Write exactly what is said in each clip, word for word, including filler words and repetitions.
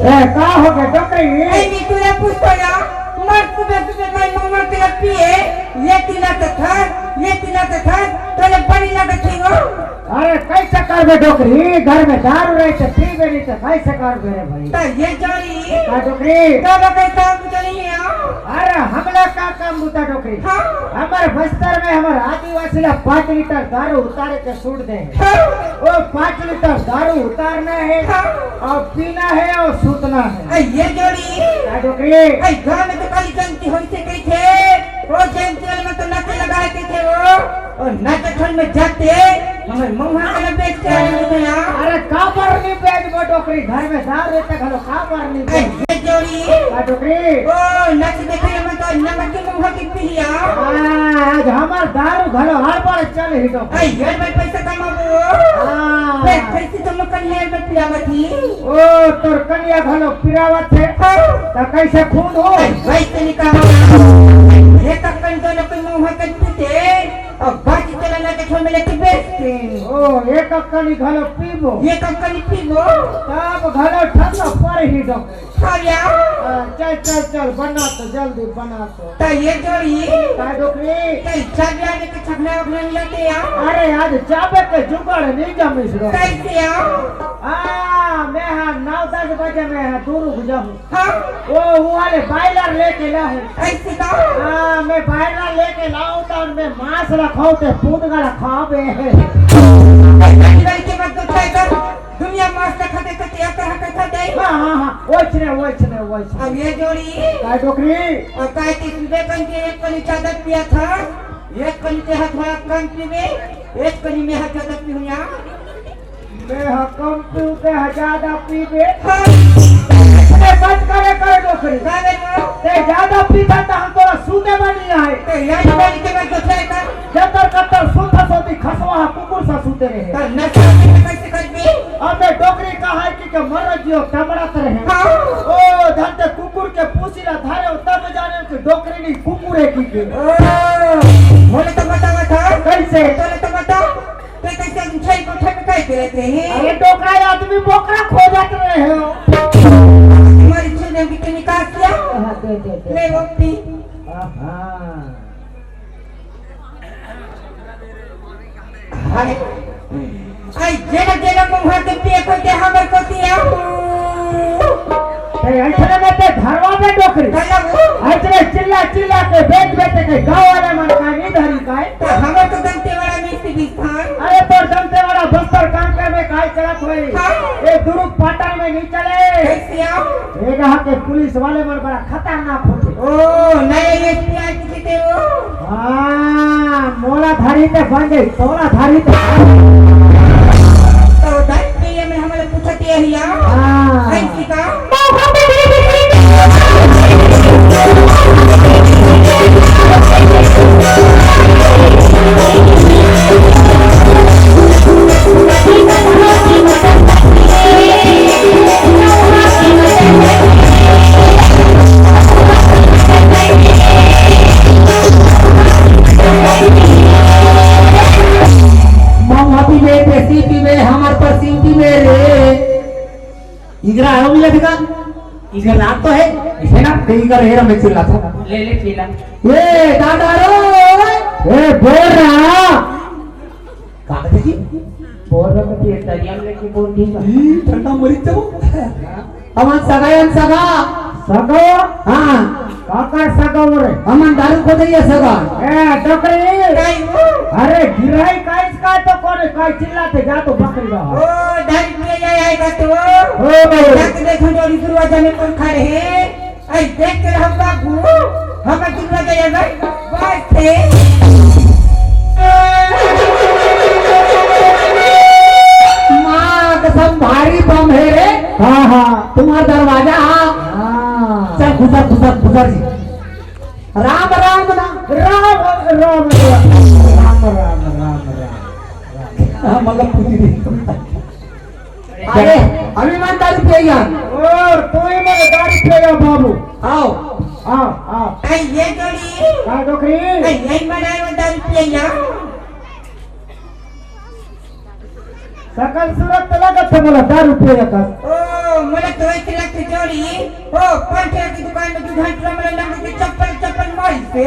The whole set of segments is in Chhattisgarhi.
ए, का हो गे डोकरी? ए, नी तोला पूछतो या, मर सुबह सुबह मैं मम्मा के पिए, ये तीना तो थर, ये तीना तो थर, तोले बड़ी लगत ही हो। अरे, कैसे करबे डोकरी? घर में दारू रहे तो पीबे नहीं तो कैसे करबे रे भाई? तो ये जोड़ी। का डोकरी? तो बगैर काम चली है, आओ। अरे, हमला का काम बुता डोकरी? हाँ। हमर बस्तर में हमर आदिवासी ला पाँच लीटर दारू उतारे के छूट दे हे। हाँ। वो पाँच लीटर दारू उतारना है हाँ। और पीना है और सूतना है। ए, ये जोड़ी। का डोकरी? ए, गाँव में तो खाली जयंती होई से कही थे। वो जयंती वाले में तो नाचे लगा के थे वो। और नाचे ठंड में जाते, हमर महुआ के ना बेच के आने दे यार। अरे, का पर नहीं बेच वो डोकरी? घर में दारू रहते घलो, का पर नहीं ए, बेच? ये जोड़ी। का डोकरी? ओ, नाच देखे में तो नमक के महुआ की पिया। हाँ, आज हमर दारू घलो हड़बड़ चल ही डोकरी। ए, ये मैं पैसा कमाबो। हाँ। मैं पैसे तो मैं कल ये मैं पियावत ही। ओ, तोर कनिया घलो पिरावत हे। हाँ। त कैसे खून हो? ए, वैसे निकाल। ये तक कन तो न कोई महुआ के पीते। अब बाकी चला ना के छोड़ में लेके बेचते। ओ, एक अक्कनी घलो पीबो। ये कब कनी पीबो? तब घलो ठंडा पर ही डोकरी। हाँ यार। हाँ, चल, चल, चल, बना तो, जल्दी बना तो। त ये जोड़ी। का डोकरी? कल चाबी आने के छपना वपना नहीं लाते यार। अरे, आज चाबे के जुगाड़ नहीं जमिस रो। कैसे यार? हाँ, मैं हाँ, नौ दस बजे मैं हाँ, दूर रुक जाऊँ। हाँ। वो, वो वाले बॉयलर लेके लाऊं। ऐसे का? हाँ, मैं बॉयलर लेके लाऊं तो मैं मांस रखाऊं ते पूत का रखावे। गाड़ी के मत दुखाए कर। दुनिया मांस का खाते तो क्या कर हक था दे? हाँ, हाँ, हाँ, वैसने, वैसने, वैसने। अब ये जोड़ी। का डोकरी? और काय की सुबह बन के एक पनी चादर पिया था, एक पनी ते हाथ वाला कम पीवे, एक पनी में हाथ चादर पी हुआ। मैं हा कम पीऊ, ते हा ज्यादा पीबे। हाँ। अरे बंद करे, करे डोकरी। का रे वो? ते ज्यादा पीता त हम तोरा सूते बनी आए। ते यार बन के मैं सोचे का? जतर कतर सूता सोती खसवा हा कुकुर सा सूते रहे। त नशा में कैसे कर भी? अबे डोकरी का है कि के मर जियो टमड़ा तरह। हाँ। ओ धन ते कुकुर के पूसी ला धारे हो तब जाने कि डोकरी नहीं कुकुर है कि के। ओ, बोले तो बतावा था। कैसे? बोले तो बताओ। ते कैसे तुम छई कोठे में काहे के रहते हैं? अरे डोकरा आदमी बोकरा खोजत रहे हो। तुम्हारी छुने की तो निकास किया? हाँ, दे, दे, दे। ले वो पी। हाँ। हाय। आई जेना जेना मुंह के पिए को ते हमर को दिया हूँ। ते ऐसने में ते धरवा में डोकरी। धरवा हूँ। ऐसने चिल्ला चिल्ला के बेच बेच के गाँव वाले मन का नहीं धरी का है। तो हमर तो दंतेवाड़ा में से भी स्थान। अरे तोर दंतेवाड़ा बस्तर कांकर में काय चलत होई? हाँ। ए दुरुग पाटन में नहीं चले। कैसे आओ? ए रहा के पुलिस वाले मन बड़ा खतरनाक होते। ओ, नए एसपी आए किसी थे वो? हाँ, मोला धारी ते बन गई, तोला धारी ते। तो दस पीए में हमले पूछते हैं यार। हाँ। कैसी का? महुआ पीबे, देसी पीबे, हमर पर सिंह पीबे रे। इगरा है मिला दिखा। इगरा नाम तो है। है ना? ते इगरा हेरा में चिल्ला था। ले ले चिल्ला। ए दादा रे, ए बोल रहा। का कथे जी? बोल रहा था, ये दरिया में लेके बोल दी। ई ठंडा मरी जाओ। हमन सगा, हम सगा। सगा? हाँ। काकर सगा वो रे? हमन दारू खोदइया सगा। ए, डोकरी। अरे, गिराई का इसका तो कौन है? काई चिल्लाते जा तो बकरी रहा। ओ, दारू पिए जाए आएगा तो। ओ। जाके देखो जो दरवाजा में कौन खड़े हैं। आई देख के रहो बाबू, हम दुर्गा जय भाई, बस थे। माँ कसम भारी बम है रे। हाँ, हाँ। तुम्हारा दरवाजा, हाँ। हाँ। चल गुजर, गुजर, गुजर जी। राम, राम ना। राम, राम, राम, राम, राम, राम, राम। हाँ, मतलब पूछ रही। अरे, अभी मन दारू पिएगा। और तू ही मन दारू पिएगा बाबू। आओ। आओ, आओ। आई ये जोड़ी। का डोकरी? आई यही मनाए वो दारू पिएगा। सकल सूरत तो लगत है मोला दारू पिएगा का। ओ, मोला तो ऐसे लगते जोड़ ओ, पान ठेला के दुकान में दू घंटा में लंग के चप्पल, चप्पल मारी से,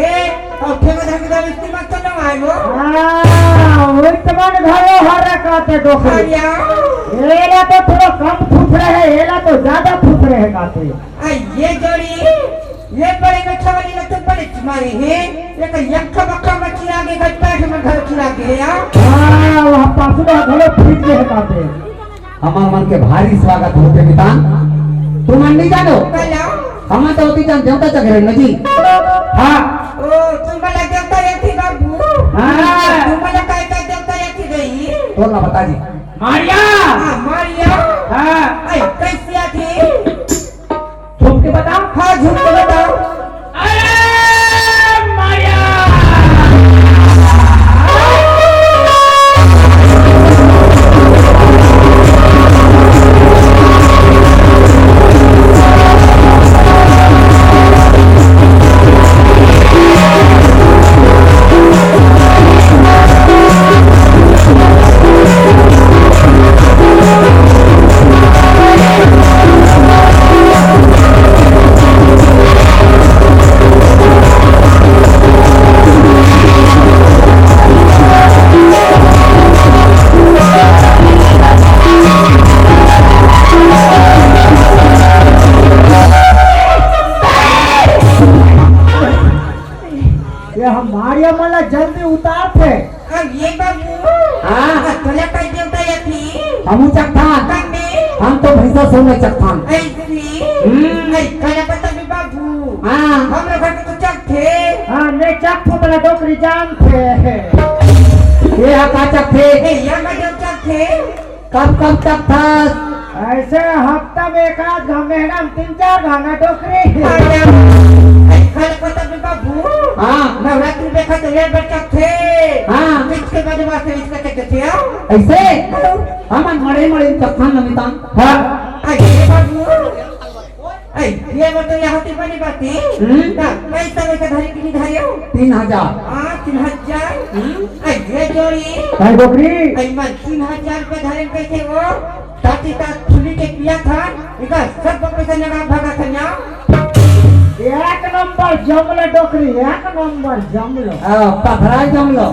और ठेला धर के दारू इस्तेमाल तो ना आए वो। हाँ, वही तो मन घरो हर रखा थे डोकरी। अरे यार। एला तो थोड़ा कम फुफरे है, एला तो ज्यादा फुफरे है काते। आ, ये जोड़ी, ये बड़े में छवली में तो बड़े मारे हैं, ये तो यक्खा बक्खा मची आगे गट्टा से मन घर चिरा गया। हाँ, वहाँ पासुड़ा घरो फिट गए काते। हमर मन के भारी स्वागत होथे मितान। तुमन नहीं जानो? कहिया? हमन तो होती जान देवता चघरे न जी। हाँ। ओ, तुमन ला देवता ये थी बाबू। हाँ। तुमन ला काय का देवता ये थी गई? तोर ला बता जी। मारिया। हाँ, मारिया। हाँ। आई, कैसी आती? झूम के बताओ। हाँ, झूम के बताओ। अरे माया। ये हम मारिया मन ला जल्दी उतार थे। अब ये बाबू। हाँ। अब तोला कर देवता ये थी। हमू चकथान। कब में? हम तो भैंसा सो में चकथान। ऐसी। हम्म। ऐ, कला पता भी बाबू। हाँ। हम लोग घर तो चक थे। हाँ, ने चक थो बला डोकरी जान थे। ये हा का चक थे? ए, या मैं जो चक थे। कब कब तक था? ऐसे हफ्ता में एक आध घा-, महीना में तीन चार घाना डोकरी। अरे, कल को तब बाबू। हाँ। नवरात्रि में खा तो ये बच्चा थे। हाँ। इसके बाद वास्ते इसका चक्कर थे, आओ। ऐसे? आओ। हम मड़े मड़े चक्खन नमिता। हाँ। अरे बाबू। ऐ, ये वो तो यहाँ से बनी बात है। हम्म। ना, पैसा वैसा धरे कि नहीं धरे हो? तीन हजार। हाँ, तीन हजार। हम्म। ऐ, ये जोड़ी। भाई डोकरी। ऐ, मैं तीन हजार रुपये धरे कैसे हो? ताती तात खुली के पिया था, इनका सब पैसा लगा भागा था यहाँ। एक नंबर जमलो डोकरी, एक नंबर जमलो। आ, पथरा जमलो।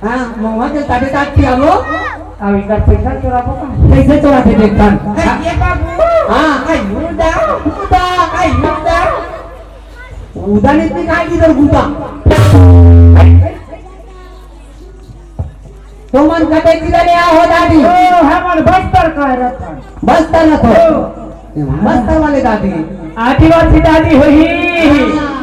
हाँ, मुँह के ताती तात पिया लो। अब इधर पैसा चोराबो का? कैसे चोराथे देखथन? अरे ये बाबू। हाँ। अरे मुर्दा। मुर्दा। अरे मुर्दा। उदा नहीं निकाल इधर गुदा। तुमन कते जिला ले आहो दादी? ओ, हमन बस्तर का रथन। बस्तर रथो। ओ। बस्तर वाले दादी। आदिवासी दादी होही। हाँ।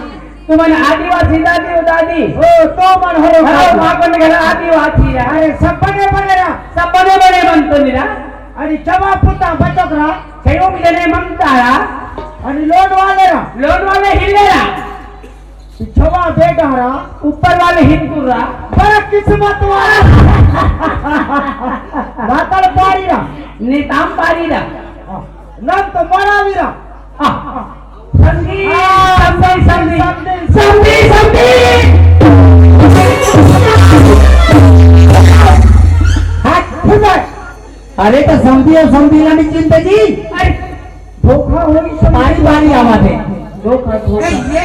तुमन आदिवासी दादी हो दादी? ओ, तो मन हो हाँ, दादी। माँ को निकला आदिवासी है। अरे, सब बने बने रहा। सब बने बने मन तो निरा। अरे, चवा पुता बचक रहा। कयो भी जने मन तारा। अरे, लोन वाले रहा। लोन वाले हिले रहा। पिछवा बेटा रहा। ऊपर वाले हिंदू रहा। बड़ा किस्मत वाला। रातल पारी रहा। निताम पारी रहा। हाँ, नाम तो मरा भी रहा। हाँ। समधी, हाँ, समधी, समधी, समधी। समधी, समधी। हाथ खुल जाए। अरे तो समधी अउ समधी ला नहीं चिंता जी। अरे धोखा होई समधी। बारी बारी आवा थे। धोखा, धोखा। ए, ये,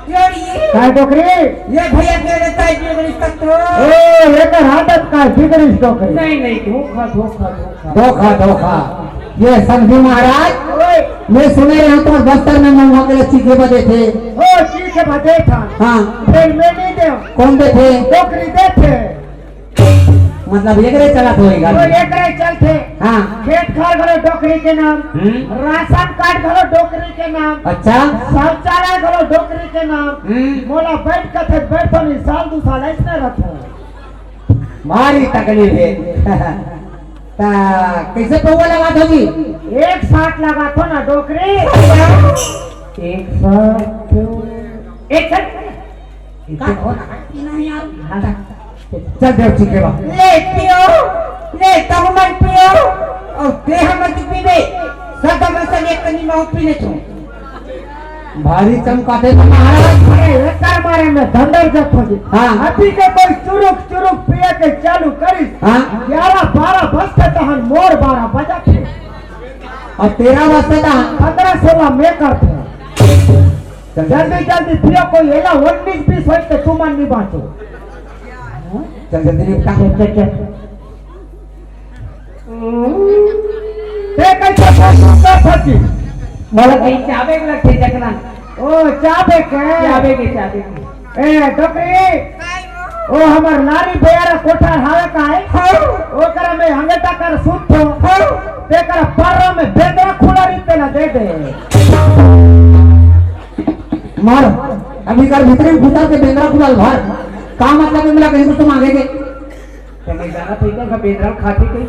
ये, ये। काय डोकरी? ये भैया के रहता है, ये बड़ी सख्त हो। ए, ये तो हाथत का बिगड़ी डोकरी। नहीं, नहीं, धोखा, धोखा, धोखा। धोखा, धोखा। ये समधी महाराज, ओए। मैं सुने रहा हूँ तुम्हारे बस्तर में महुआ के लिए चीखे बजे थे। ओ, चीखे बजे था। हाँ। फिर मैं नहीं दे। कौन दे थे? डोकरी दे थे। मतलब एकरे चलत होएगा। तो एकरे चलथे। हाँ। खेत खार घलो डोकरी के नाम, हम्म। राशन कार्ड घलो डोकरी के नाम, अच्छा। शौचालय घलो डोकरी के नाम। हम्म। मोला बैठ कथे बैठो नहीं, साल दू साल ऐसने रथो। भारी तकलीफ है। ता कैसे पौवा लगाथो जी? एक साथ लगाथो ना डोकरी। एक साथ। एक साथ। का हो ना? पीना है यार। चल देव, ठीक है बा। ले पियो, ले तहु मन पियो, अउ ते हमन तू पीबे, सदा मन से एक कनी महू पी ले तू। भारी चमकाथे तो महाराज। अरे, एकर मारे में धंधर जब फंसी। हाँ। अभी के कोई चुरुक चुरुक पिए के चालू करिस। हाँ। ग्यारह बारह बजथे तहन मोर बारह बजथे। अउ तेरा वास्ते त पंद्रह सोलह मैं करथों। चल, जल्दी जल्दी पियो, कोई एला उन्नीस बीस होय त तुमन नहीं बाँचो। चल जल्दी निपटा। चल, चल, चल। ते कैसे फोन कर फंसी? मोला कहीं चाबे के लगथे चकना। ओ, चाबे के? चाबे के, चाबे के। ए, डोकरी, ओ हमर लारी बेरा कोठा हावे काय? हाँ। ओकरा में हंगेटा कर सुत हो। हाँ। तेकर पर्रा में बेंदरा खुला रीते ना दे दे। मार, अभी कर भीतरे में घुसा के बेंदरा खुला भर। का मतलब है मेरा कहीं कुछ मांगे के? तो मैं जाना था इधर का बेंदरा खाते कहीं।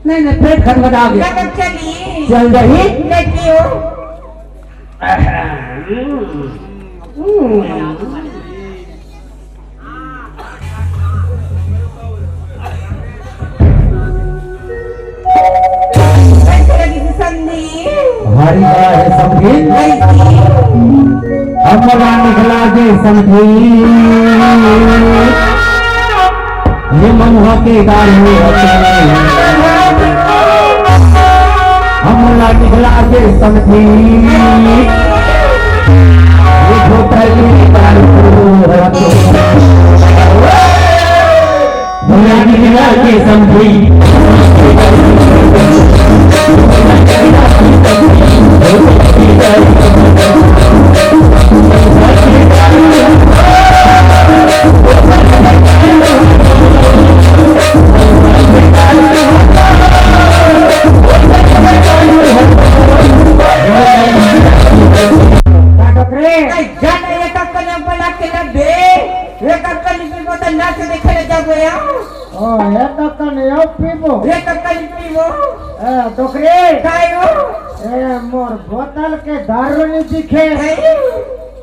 नहीं, नहीं, पेट खट बजा गया। लगन चली। चल रही। लेती हूँ। कैसे लगी जी समधी? भारी बड़ा है समधी। कैसी? हमरा निकला के समधी। ये मनुआ के दारू होते। हमरा निकला के समधी। ये बोतल में दारू होते। हमरा निकला के समधी। का डोकरे? ए, जान, एक कप कने बना के ला बे। एक कप कने पीबो त नाच देखे ले जाबो यार। ओ, एक कप कने आउ पीबो। एक कप कने पीबो। ए, डोकरे। काय हो? ए, मोर बोतल के दारू नहीं दिखे। नहीं।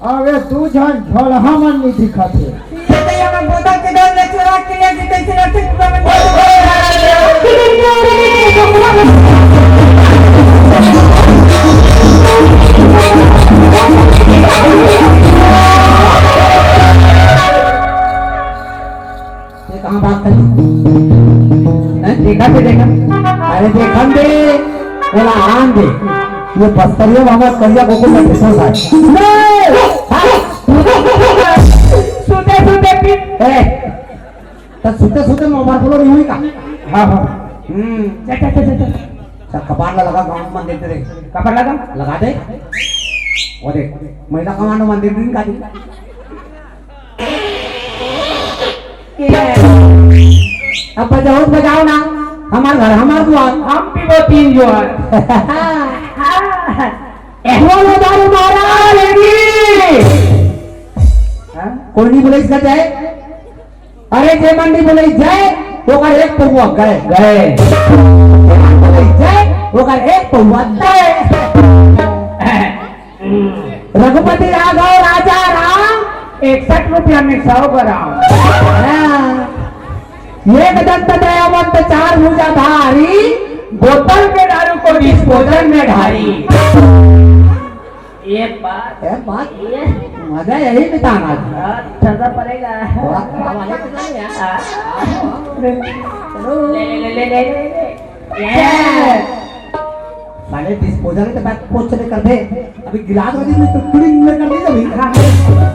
अबे दू झन झोलहा मन नहीं दिखत हे। ये तो यहाँ बोतल के दारू ले चुरा के ले जीते से रखते पूरा में। ये कहाँ बात करी? हैं? देखा के देखा? अरे देखन दे, बोला आन दे। ये बस्तरिया मामा करिया गोकुल में किसो साथ। सुते सुते पी। ए, त सुते सुते मोबाइल खोलो नहीं हुई का? हाँ, हाँ। हम्म। चल, चल, चल, चल, चल। चल, कपाट ला लगा, गाँव मन देखते रहे। कपाट लगा? लगा दे। वो देख, महिला कमांडो मन देख दिन का दिन। ये। अब बजाओ, बजाओ ना। हमार घर, हमार दुआर। हम पीबो तीन जुआर। बोलो दारू महाराज की। हाँ? कोई नहीं बोले इसका जय। अरे जे मन नहीं बोले जय, ओकर एक पौवा गए। गए। जे मन बोले जय, ओकर एक पौवा तय। रघुपति राघव राजा राम। इकसठ रुपया में सौ ग्राम। हाँ। एक दंत दयावंत चार भुजाधारी। बोतल के दारू को डिस्पोजल में ढारी। ये बात। ये बात। ये। मजा यही में था आज। हाँ, ठंडा पड़ेगा। वाह, वाह, वाह, ये तो नहीं है। हाँ। चलो। ले, ले, ले। ये। साले डिस्पोजल के बैग पोछ ले कर दे। अभी गिलास वाली में तो टुड़िंग में कर दी अभी। हाँ, हाँ।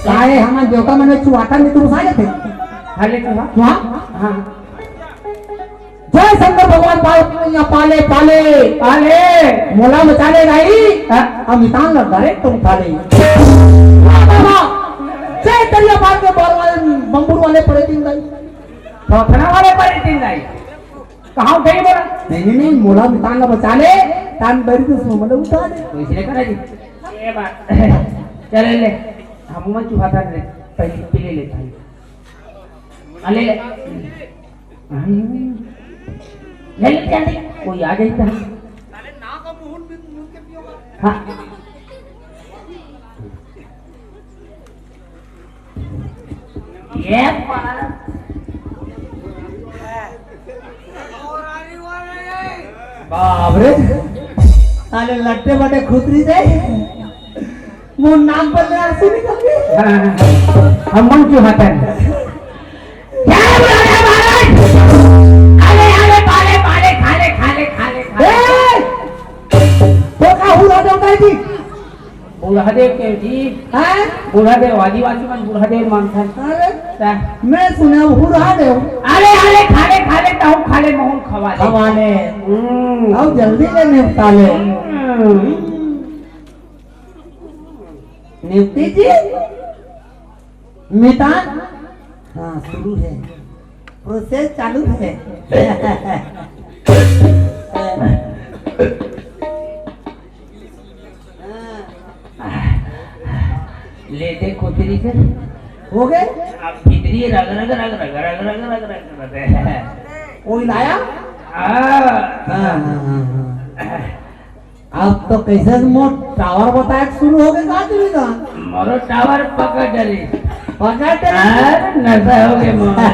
साले हमारे देवता मन में चुहाता नहीं, तुम साले थे। हाँ, ले चुहा। चुहा? हाँ। जय शंकर भगवान पार्वती मैया पाले, पाले। पाले। मोला बचा ले भाई। हाँ। अमितान लग डायरेक्ट तुम खा ले। वाह, वाह, वाह। जय दरिया पार के बोर वाले, बम्बूर वाले परे तीन भाई। थोथना वाले परे तीन भाई। कहाँ उठाई बोला? नहीं, नहीं, नहीं, मोला मितान ला बचा ले, तान बरी तो सो मतलब उठा ले। तो इसलिए करा जी। ये बात। चल ले, ले। हम मन चुहा था रे, पहले पी ले लेता हूँ। आ, ले, ले। ले, ले, जल्दी। कोई आ जाता है। हाँ। ये बात। बाप रे, अरे लट्टे बटे खुतरी दे, मुंह नाक बंद आंसू निकल गए। हाँ, हम मन क्यों हटन? क्या बोला रे महाराज? अरे, अरे, पाले, पाले, खा ले, खा ले, खा ले। बुढ़ादेव के जी। हैं? बुढ़ादेव, आदिवासी मन बुढ़ादेव मानथन। अरे, ता? मैं सुने हूँ बुढ़ादेव। अरे, अरे, खा ले, खा ले, ताहू खा ले, महूँ खवा ले। खवा ले। हम्म। अब जल्दी ले निपटा ले। हम्म। निपटी जी? मितान? हाँ, शुरू है। प्रोसेस चालू है। ले दे कुतरी के। हो गए? अब भीतरी रग, रग, रग, रग, रग, रग, रग, रग, रग, रग। कोई लाया? हाँ। हाँ, हाँ, हाँ, हाँ। अब तो कैसे मोर टावर बताए शुरू हो गए का तुम का? मोरो टावर पकड़ डरी। पकड़ डरी? अरे, नशा हो गए मोर। हाँ।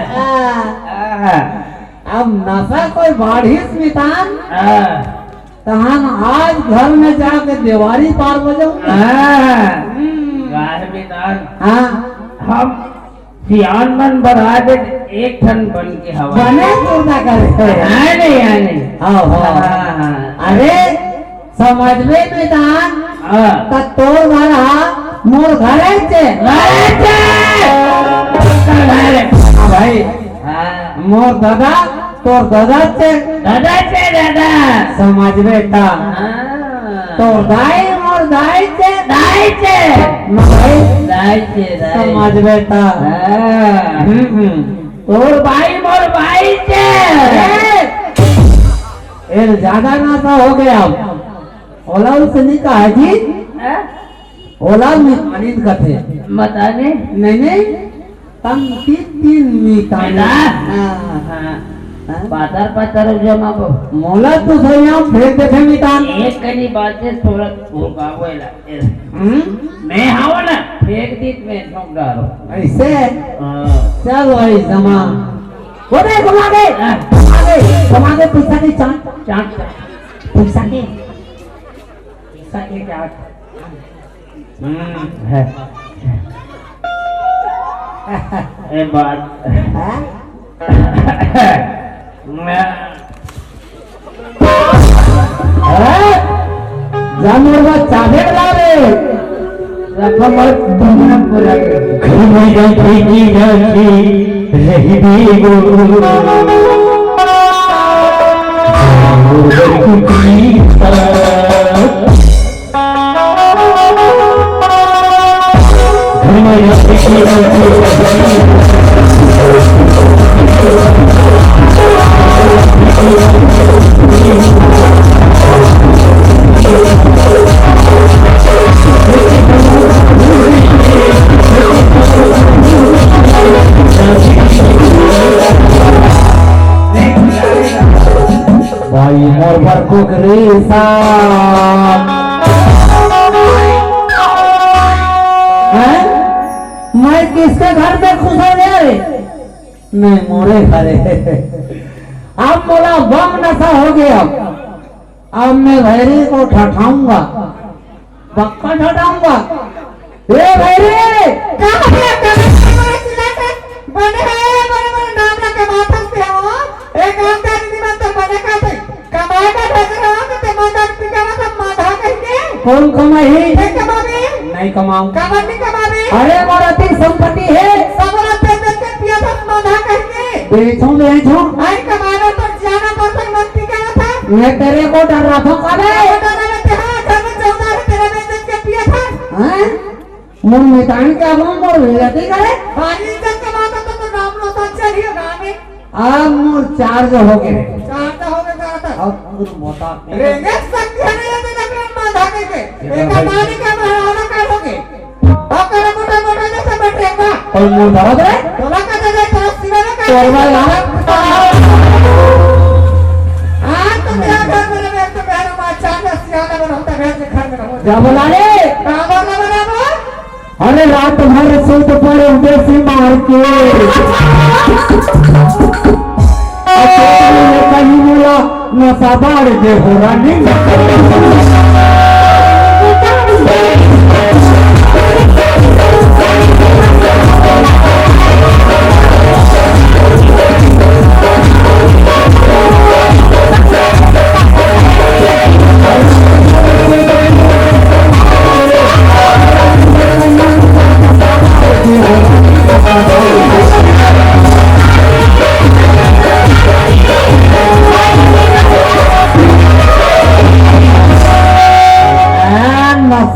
हाँ। अब नशा कोई बाढ़िस मितान। हाँ। तहन आज घर में जाके देवारी पार हो जाऊँ। हाँ। हम्म। वाह मितान। हाँ। हम सियान मन बढ़ा दे, एक ठन बन के हवा। बने गुर्दा करे। हाँ नहीं, हाँ नहीं। हाँ, हाँ। हाँ, हाँ। अरे, समझ में मितान, हाँ। त तोर घर हा, मोर घर है चे। घर है चे। घर है। हाँ भाई। हाँ। मोर दादा, तोर दादा चे। दादा चे, दादा। समझ में ता। हाँ। तोर दाई, मोर दाई चे। दाई चे। ना भाई। दाई चे, दाई। समझ में ता। हाँ। हम्म, हम्म। तोर बाई, मोर बाई चे। ए! ए, ज्यादा नशा हो गया अब। ओला उसने कहा जी? हाँ? ओला मितानिन कथे। मताने? नहीं, नहीं। तन तीन, तीन मितान। मितान? हाँ। हाँ। हाँ? पातर, पातर जमा को। मोला तो सही हम फेंक देथे मितान। एक कनी बात से थोड़ा भूखा हुएला। हम्म? मैं हाव ना, फेंक दीत मैं ठोक डारो। ऐसे? हाँ। चल भाई, जमा। वो दे, जमा दे। हाँ। जमा दे, जमा दे, पैसा के चाट। चाट, चाट। पैसा के। पैसा के चाट। हम्म, है। ए बात। हाँ? मैं हैं? जा मोर बर चाबे ला रे। रखो मत, दुनिया पूरा के। घर में रखी की रखी रही भी वो। भाई मोर बर कुकरी सा। हैं? मैं किसके घर में घुसा गया रे? नहीं, मोरे घरे। अब मोला बम नशा हो गया। अब मैं भैरी को ठठाऊंगा। बक्का ठठाऊंगा। ए भैरी! का भैया, कमाई कमाई चिल्लाते? बने है, बने, बने, नाम ला कमात हंसते हो। ए, काम का दीदी मन तो बने का थे। कमाए का ढेर रहो तो ते मन का पिकावा सब माधा कहिके। कौन कमाही? ते कमावे। नहीं कमाऊं। काबर नहीं कमावे? अरे, मोर अति संपत्ति है। सब रात पे बेच के पिया था माधा कहिके। बेचूं, बेचूं। आई कमाए तो जाना पड़ता मन पिकावा था। मैं तेरे को डर रहा था, काबर? वो डर रहे थे, हाँ, घर में चौदह है, तेरा बेच बेच के पिया था। हैं? मोर मितान के आगू मोर बेइज्जती करे? भारी इज्जत के बात है तो, तो नाम लो तो अच्छा नहीं होगा हमें। अब मोर चार्ज हो गए। चार्ज हो गए का था? अब कुछ बता। रेंगे सब घर ये तो लग रहा माधा के के। ये एक तो भाई। पानी का बहाना कर हो गए। और करे मोटा मोटा जैसे बटरेगा। और मोर दर्द रे? तोला का जगह तेरा सिरा में का तोरवा यार। आज तो तेरा घर में मैं तो मेरा माँ चांद सियाना बन होता घर के घर में रहो। क्या बोला रे? का बोला बना बोल? अरे रात भर सूत पड़े देसी मार के। अकेले कहीं मिला नशा बार के हो रानी।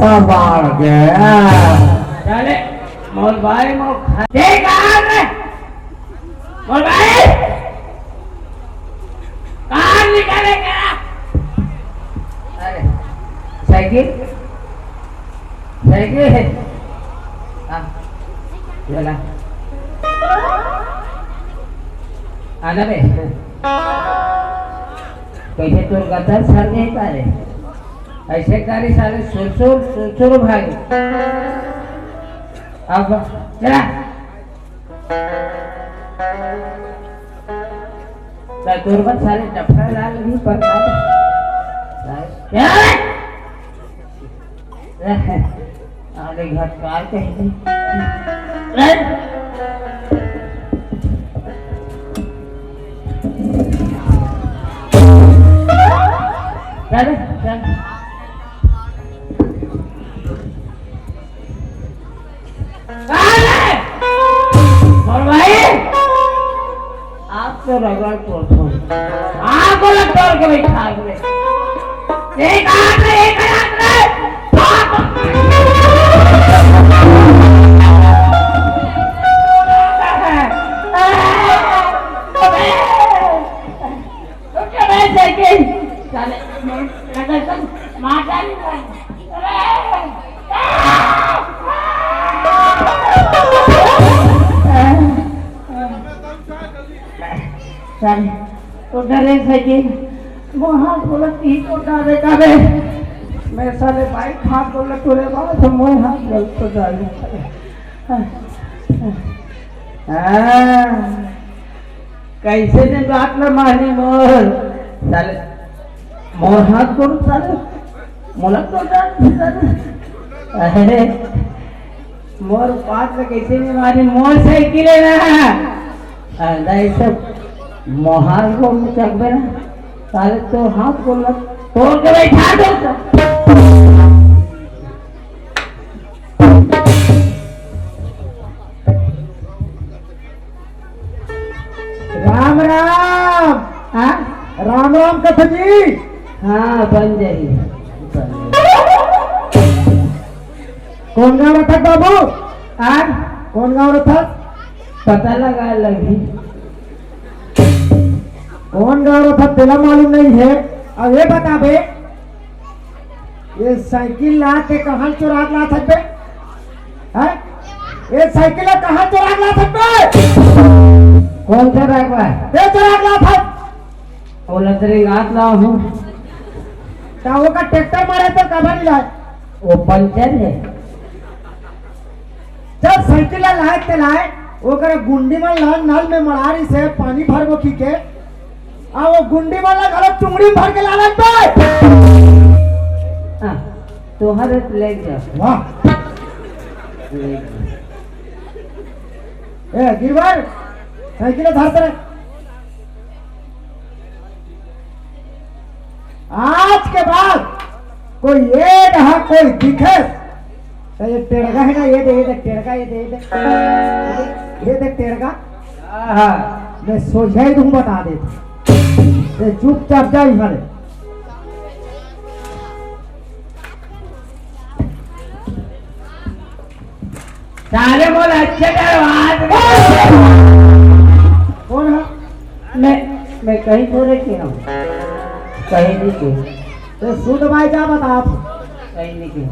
बाढ़ गया। चले, मोर भाई, मोर खा-, दे कहाँ रे? मोर भाई, कहाँ निकले क्या? अरे, साइकिल, साइकिल, हाँ, चला। आना बे। कैसे तोर गदर सर नहीं पा रे? ऐसे करी साले सुरसुर, सुरसुर भाई। अब चला। तो तोर बस साले डफरा लाल भी पर क्या? अरे घटकार कहीं। चल, चल। अरे! और भाई, आप तो रगड़ को थोड़ी। आप बोला तोड़ के बैठा दे। एक हाथ में, एक हाथ में। चल, तो डरे सके। वो हाथ बोलत ही तो डरे का बे। मैं साले भाई हाथ बोलत तोरे बात, मोर हाथ बोलत तो डरे। हाँ। कैसे ने बात न मानी मोर? साले, मोर हाथ गोड़ साले, मोला तो जान भी साले। अरे, मोर बात ल कैसे नहीं मानी? मोर साइकिल है ना? अरे, सब मोहार को चकबे ना, साले तो हाथ गोड़ ल तोड़ के बैठा दो। राम राम। हाँ? राम राम कथा जी। हाँ, बन जाही। कौन गाँव रथस बाबू? हाँ? कौन गाँव रथस? पता लगा लगी। कौन गाँव रथस तेला मालूम नहीं है। अब ये बताबे, ये साइकिल ला के कहाँ चोरा के लाथस बे? हैं? ये साइकिल ला कहाँ चोरा के लाथस बे? कौन चोरा के लाए? ये चोरा के लाथस। ओला तेरे गात ला हूँ। ता ओकर ट्रैक्टर मारे तो काबर नहीं लाए? वो पंचर है। जब साइकिल ला लाए ते लाए, ओकर गुंडी मन ला नल में मड़ारी से पानी भरबो की के, आ वो गुंडी मन ला घलो चुंगड़ी में भर के लालन पे। हाँ, तोहर ले जा। वाह। ले जा। ए, गिरवर, साइकिल धर तेरे। आज के बाद कोई ये रहा, कोई दिखे, तो ये टेड़गा है ना, ये दे, ये दे, टेड़गा, ये दे, ये दे, ये दे टेड़गा। हाँ। मैं सोझा ही तुम बता देता। ये चुपचाप जा यहाँ ले। साले बोल अच्छे डरवा दे। कौन है? मैं, मैं कहीं थोड़े किया हूँ। कहीं नहीं किया। तो सूद भाई क्या बता आप? कहीं नहीं किया।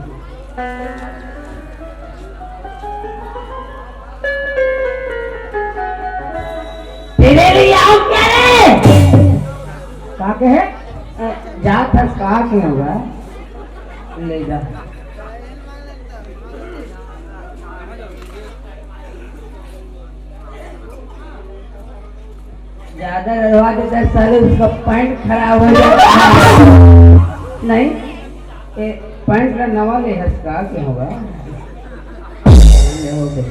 तेरे लिए आओ क्या रे? का कहे? अ, जात हस का के होगा? ले जा। ज्यादा डरवा देता है साले, उसका पैंट खराब हो जाता है। नहीं, ए, पैंट का नवा ले हस का के होगा? ये हो गए।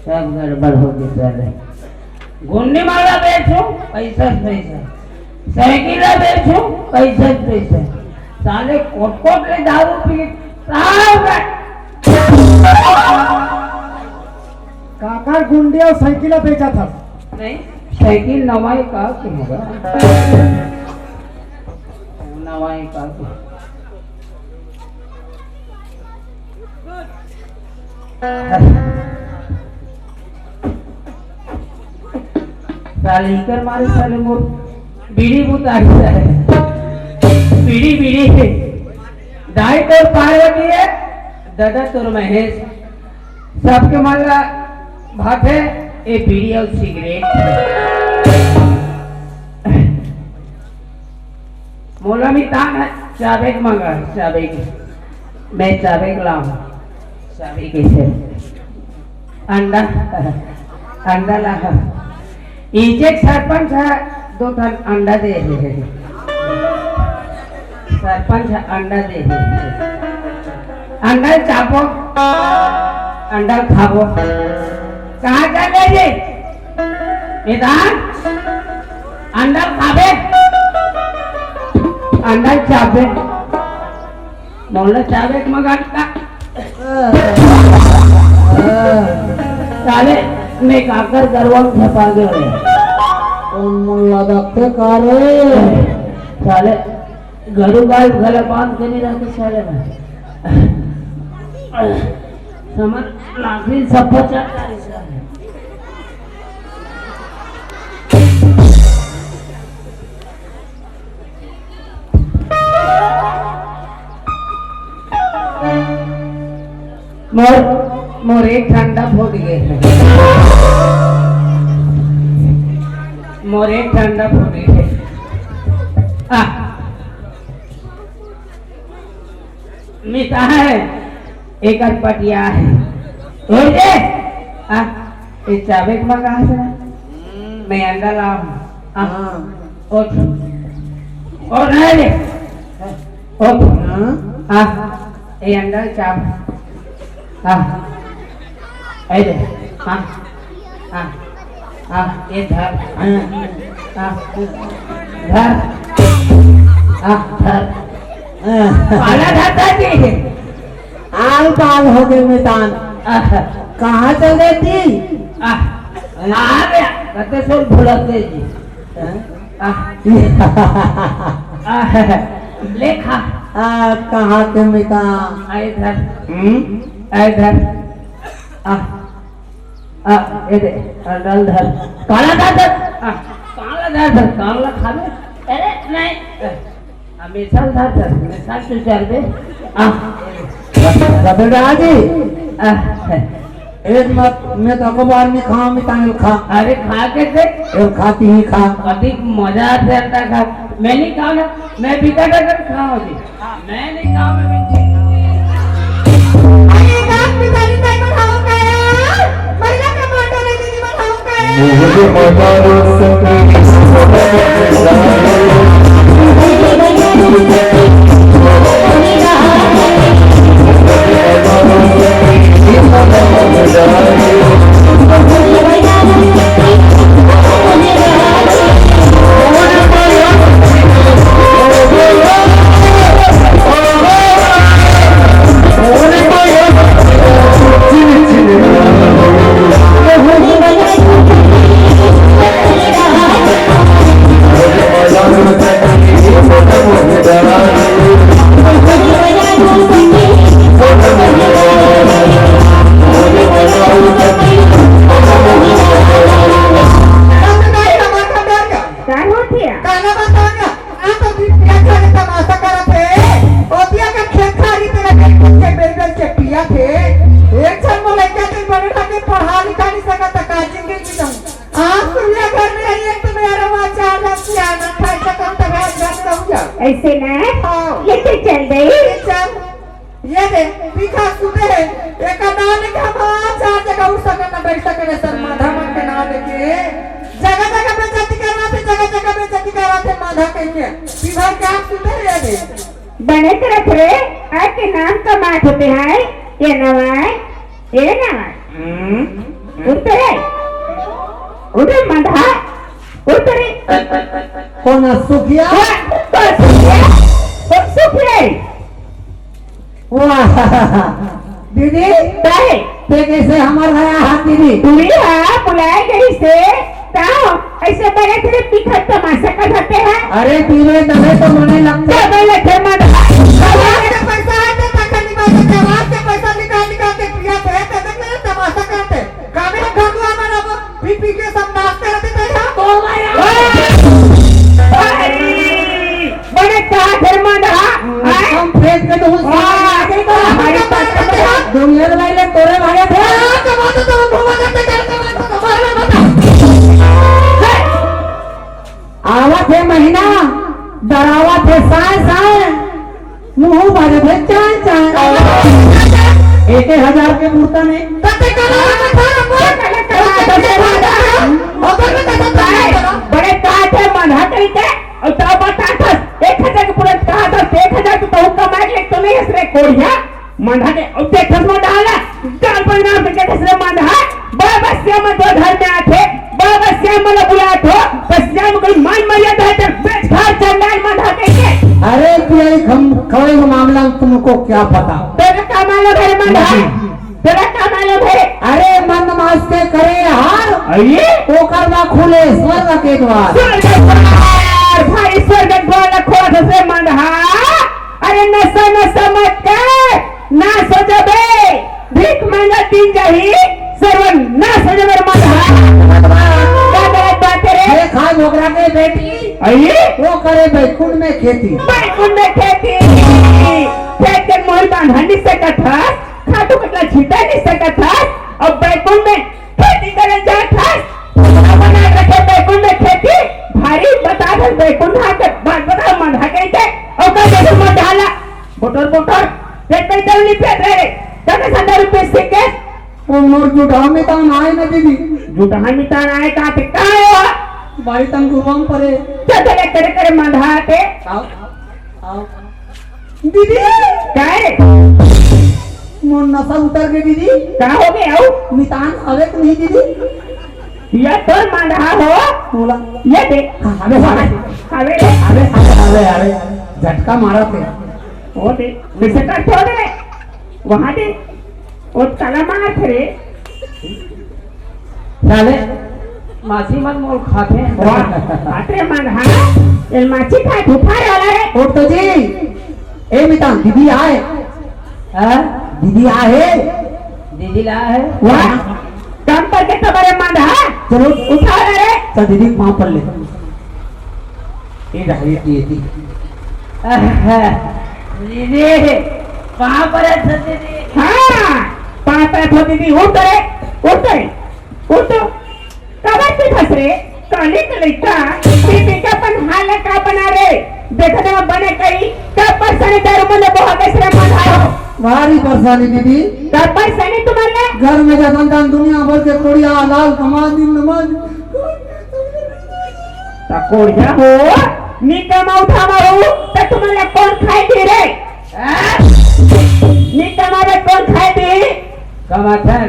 सब गड़बड़ हो गई साले। गुंडी माला बेचो, पैसा से पैसा। साइकिल बेचो, पैसा से पैसा। साले कोट कोट ले दारू पी, साहब। काकर गुंडी अउ साइकिल बेचत हस? नहीं, साइकिल नवाई का के होगा? नवाई का के? साले इकर मारे साले मोर बीड़ी बुता दिया है। बीड़ी, बीड़ी। दाई तोर पार्वती है, ददा तोर महेश। सबके मन ला भाथे ए बीड़ी अउ सिगरेट। मोला मितान है, चाबे के मंगा, चाबे के। मैं चाबे के लाऊं। चाबे कैसे? अंडा, अंडा ला। इचे सरपंच है, दो ठन अंडा दे हे। सरपंच है, अंडा दे हे। अंडा चाबो, अंडा खाबो। कहाँ चल रहे जी? मैदान? अंडा खाबे? अंडा चाबे? मोला चाबे के मगा का? साले, मैं काकर गरवा में झपा गयो रे। कौन मन ला दखते का रे? साले, गरु गाय घला बांध के नहीं रहते साले में। समझ, लाखरी सब बचा। मोर, मोर एक ठंडा फूट गए। मोर एक ठंडा फूट गए। आ, मिता है, एक अटपटिया है। ओए दे, आ, ये चाबे के मंगा से। मैं अंडा लाऊं। आ, हाँ। उठ। उठ ना रे। उठ। हाँ। आ, ये अंडा चाब। आ, ए दे। आ, आ, आ, ये धर। आ, आ, धर। आ, धर। काला धरता जी। आल पाल हो गए मितान। आ, कहाँ चल रहे थी? आ, आ गया। कते सोल भुलक गए जी। हाँ? आ, आ, ले खा। आ, कहाँ के मितान? आ, इधर। हम्म? आ, इधर। आ, आ, ये दे, आ, डाल धर। काला डाल धर। आ, काला डाल धर, काला खा ले। अरे, नहीं। हमेशा उधार कर, हमेशा तू चल दे। आ, रतनदास जी, आ, एक मत, मैं तो अखबार में खाऊं, मैं तांगल खा। अरे, खा के देख। ए, खाती ही खा। अधिक मजा आता है खा। मैं नहीं खाऊंगा, मैं बिका डगर खाऊं जी। मैं नहीं खाऊंगा, मैं नहीं खाऊंगा। अरे, रात में तारी ताई बनाऊंगा यार। मरना का माटा नहीं दीदी बनाऊंगा। का होत हे? काला बतावंगा, आ तो दिन पिया खाली तमाशा करत हे। ओतिया का खेत खाली तेरा के कुछ के बेल बेल के पिया थे। एक छन मोला लइका ते बड़े ढाके पढ़ा लिखा नहीं सकत, का जिंदगी जीऊं। आज तो ये घर में रही, एक तो मेरा रवा चार लाख की आना था, ऐसा कम तो घर घर रहूंगा। ऐसे ना? हाँ। लेके चल गई। ले चल। ये दे, दिखा सुते है। एकर नाम लेके हम चार जगह उठ सकन ना बैठ सकन है, सर माधा मन के नाम लेके। जगह जगह बेइज्जती करवाथे, जगह जगह बेइज्जती करवाथे माधा कहिके। विभाग के आप सुते है, ये दे। बने करत रे, आज के नाम का मात होते हैं, ये नवाय, ये नवाय। हम्म। उठ रे, उठ रे माधा, उठ रे। कौन है सुखिया? कौन, कौन सुखिया? कौन सुखिया है? वाह, दीदी, काहे? ते कैसे हमार घर आ हाथ दीदी? तुही हा बुलाए गई से, का ऐसे बड़े तेरे पीछे तमाशा कर सकते हैं? अरे, पीवे तबे तो मने लगते। तबे लगते मन। जवाब के पैसा है तो तक निकाल के, जवाब के पैसा निकाल निकाल के पिया थे, तबे दुनिया भाई ले तोरे भागे थे। आवत हे महीना, डरावत हे साय साय, मुंह बाजत हे चाय चाय। एक एक हजार के मूर्ता नहीं। कते कला कथा रखो। बड़े काट हे मंधा कहिके, अउ तब बताथस, एक हजार के पूरा कहा था, एक हजार तो तहु कमाए के तो नहीं हस रे कोढ़िया। मंधा के, अउ देखस मंधा ला, गाल पर नाम से देखस रे मंधा, बाबा श्याम दो घर में आथे, बाबा श्याम मन बुलात हो, बस श्याम कोई मान मर्यादा है, तेरे बेच घर चंडाल मंधा कहिके। अरे, तेरे खम-, खवड़े के मामला में तुमको क्या पता? तेरा का मालूम है रे मंधा? नहीं। तेरा का मालूम है? अरे, मंद मास के करे हार, अये? ओकर ला खुले स्वर्ग के द्वार। स्वर्ग द्वार, भाई, स्वर्ग द्वार ला खोलत हे मंधा। अरे नशा नशा मत कर, नाश हो जाबे, भीख मांगा दिन जाही, सर्वनाश हो जाबे रे मंधा। का गलत बात हे रे? ये खाए मोगरा के बेटी, अये? वो करे बैकुंठ में खेती। बैकुंठ में खेती, खेत के मोर बांधा नहीं सकत हस, खातू कटला छीटा नहीं सकत हस, अब बैकुंठ में खेती करे जात हस, बना रखे बैकुंठ में खेती, भारी बता दे बैकुंठ हा के बात बता मंधा कहिके, अउ का जैसे मंधा ला, बोटर बोटर, पेट में दम नहीं पेट रहे, कते सत्तर रुपये से के? वो मोर जुटाहा में तान आए ना दीदी। जुटाहा में तान आए का ते, का हो? बारी तन गुरुआम परे। चल चल, करे करे मंधा आथे। आओ, आओ। दीदी! काय रे? मोर नशा उतर गे दीदी। का हो गे अउ? मितान हवे कि नहीं दीदी? ये तोर मंधा हो? बोला। ये देख। हाँ, हवे, हवे। हवे रे। हवे, हवे, हवे, हवे। झटका मारत हे। वो देख। कैसे कर छोड़ दे रे। वहाँ देख। वो ताला मारत रे। साले, माछी मन मोर खाथे। वाह, अतरे मंधा, एल माछी खाए फुफार वाला रे। उठ तो जी। ए मितान, दीदी आए। हाँ? दीदी आए। दीदी ला है। वाह, काम करके तो बड़े मंधा। चलो। उठा रे। चल दीदी, पाँव पर ले। ए रहा, ये, ये, ये। आहा, दीदी, पाँव पर है, दीदी। हाँ, पाँव पर है, दीदी, उठ रे, उठ रे, उठ। काबर के फंस रे, काली के लइका, बीबी का अपन हाल का बना रे, देखत ना बने कई, का परेशानी दारू मन बहुत ऐसे मंधा हो। भारी परेशानी दीदी। का परेशानी तुम्हारे? घर में जतन तन दुनिया भर के कोड़िया, लाल कमा दिन नमाज। त कोढ़िया हो, नी कमाऊ धामाऊ, त तुमन ला कोन खाए दी रे? हाँ? नी कमाबे कोन खाए दी? कमाथन।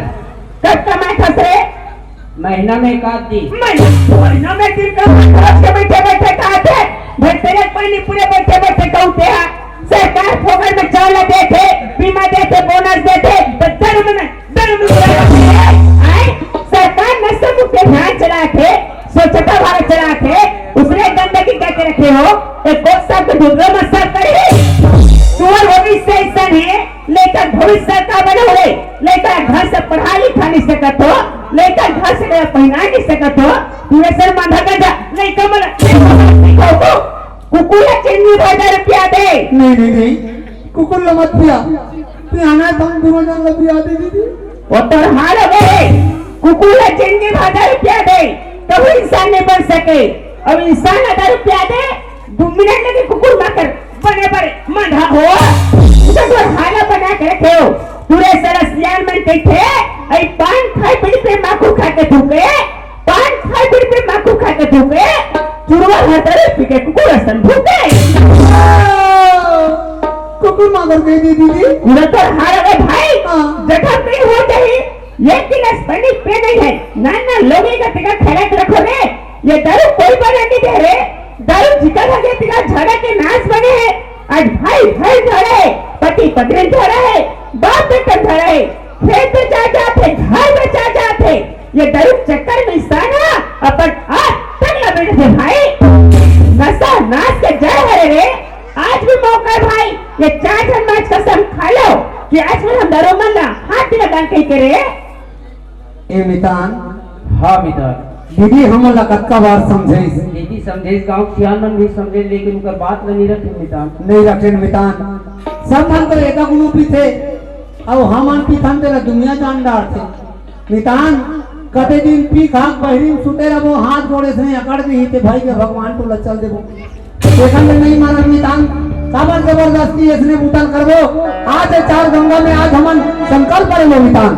कब कमाए थस रे? महीना में एक आध दिन। महीना, महीना में दिन कमाए थस के बैठे बैठे खाथे? भेटते एक पानी पूरे बैठे बैठे कहते हैं। सरकार फोकट में चावल देथे, बीमा देथे, बोनस देथे, त धर्म में धर्म में आए, सरकार नशा मुक्त अभियान चलाथे, स्वच्छता भारत चलाथे, उसने गंदगी करके रखे हो, एक कोट साहब के ढुकलो मत साफ करी। तुम्हार भविष्य ऐसा है, लेकर भविष्य का बने हो रे, लेकर घर से पढ़ा लिखा नहीं सकत हो, लेकर घर से मेरा पहना नहीं सकत हो, तू ऐसे मांधा कर जा, नहीं कमल, नहीं कमल, नहीं कमल। कुकुर ला चीनी भर हजार रुपया दे। नहीं, नहीं, नहीं। कुकुर ला मत पिया। पियाना तो हम दोनों जन ला पिया दे दीदी। वो तोर हाल हो गए। कुकुर ला चीनी भर हजार रुपया दे, तब इंसान नहीं बन सके। अब इंसान हजार रुपया दे, दो मिनट लगे कुकुर माकर बने पर मंधा हो। उसे तो हाल बना के रखे हो। पूरे साला सियान मन के थे, आई पान खाए बीड़ी पे माखू खा के थूके। पान खाए बीड़ी पे माखू खा के थूके, चुरवा हर तरह पी के कुकुर असन भूके। कुकुर मांगर कह दी दीदी। पूरा तो हार गए भाई। हाँ। जखम नहीं हो जाए, एक गिलास पानी पे नहीं है। ना ना लोगे का तिका खड़ा रखो रे। ये दारू कोई बना नहीं दे रे। दारू जिका लगे तिका झगड़ा के नाश बने है। आज भाई भाई झगड़ा है, पति पत्नी झगड़ा है, बाप बेटा झगड़ा है, खेत बेचा जाते, घर बेचा जाते। ये दारू चक्कर में इंसान ह अपन आप तक ला बैठ थे भाई। नशा नाश के जड़ हरे रे। आज भी मौका है भाई, ये चार झन मांझ कसम खा लो कि आज में हम दारू मन ला हाथ लगा के करे। ए मितान। हाँ मितान। दीदी हमन ला कतका बार समझाइस। दीदी समझाइस, गांव के सियान मन भी समझे, लेकिन उनकर बात ला नहीं रखे मितान। नहीं रखे मितान। सब मन तो एका गुनु पीथे। अउ हमन पीथन तेला दुनिया जान डारथे। मितान, कते दिन पी खा के बहिरी म सुते रहिबो, हाथ गोड़ अइसने अकड़ दिही, ते भई के भगवान टोला चल देबो। तेखर ले नइ मानन मितान, काबर जबरदस्ती अइसने बुता ल करबो? आज ए चार गंगा में आज हमन संकल्प ले लेबो मितान।